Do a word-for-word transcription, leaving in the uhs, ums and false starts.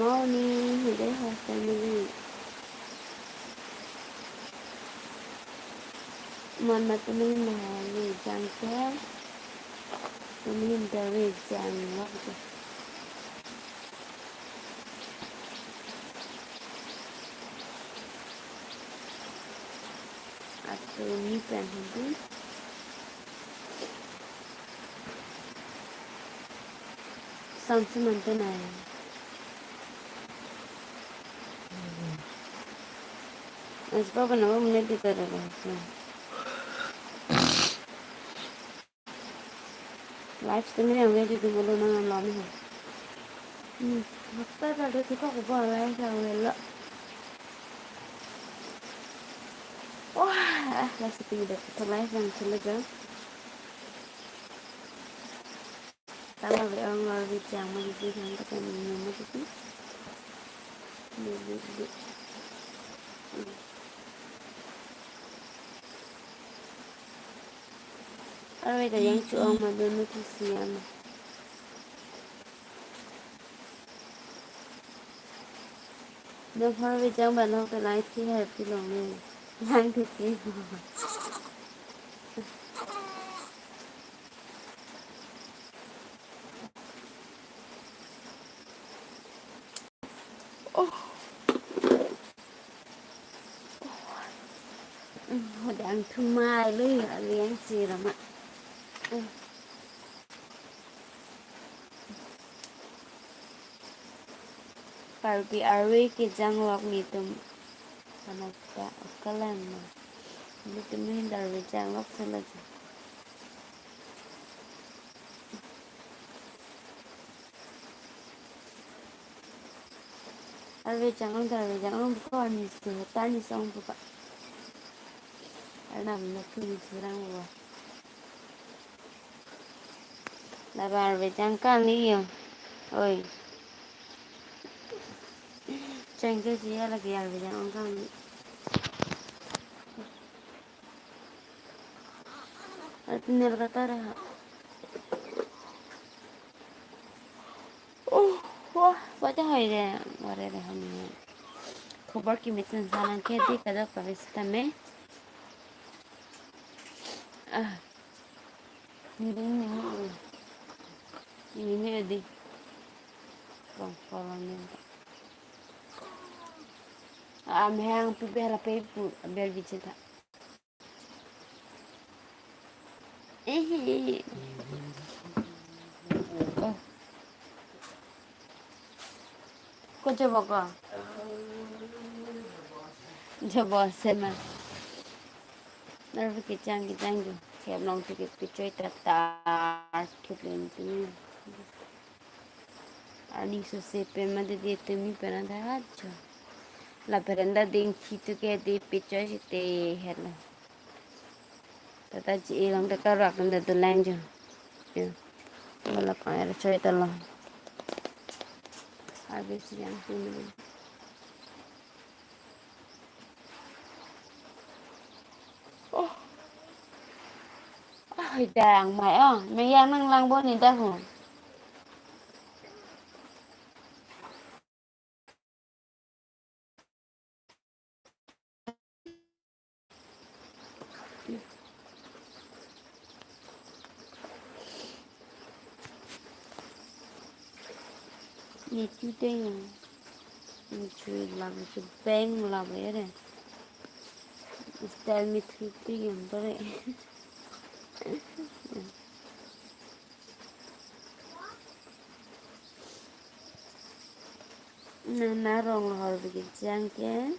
Moni, hede ha family. Mon matu mahin ma ha le jang ke. Mahin da le jang lok ke. Atu ni pen hedi. Samsu mantu nai. Mas pa pa nama mene kita ada bahasa. Live stream ini yang dia di dulu nang lama. Hmm, apa tadi kita ke buat live yang lelak. Wah, ah, lah sepi dah. Kita live yang selesai. Tama be ong lor bi chang ma titi, thang kachang ni ma titi. Di, di, di. Arve ta yang chuang ma dun ma tisi ama. Dam har ve jang ban hok ta lai thi hai pi long ne. Yang titi. Oh. Hodang thumai lui aliang si rama. Karbi arve kejang lok netum. Kanakta kalang ma. Netum mahin arve jang lok sala ji. Arve jang lok, arve jang lok buka ani si, ta ni song buka. Arnam na tu ni si rang buka. Labar arve jang kali yo. Oi. Cheng ke si ya lagi arve jang lok kali. At nil kata dah. Oh, wah, baca hai deh, ware deh kami. Khobor kimi sen salang ke di kada paris tame. Ah. Ini, ini, ini. Ini, ini, di. Kong, kong, ini. Am hang pi bela pe pu, bel bichita. Ehe. Oh. Ko jobo ko? Jobo sema. Arve kejang kejang jo. Siap long tiket kechoi tatar thuplen tu. Ani sose pen ma dede tumi pen ada aja. La berenda ding situ ke di pechoi site helo. Tata ji ilang tata rak anda tu lang jo. Ya. Wala pang er choi ta lo. Habis yang tu ni. Oh. Ah, dang mai oh. Mayang nang lang bon ni dah ho. Ni tu teng. Ni tu lam tu beng lam ya deh. Style mi tu tu yang bere. Nana rong hor bigi jang ke.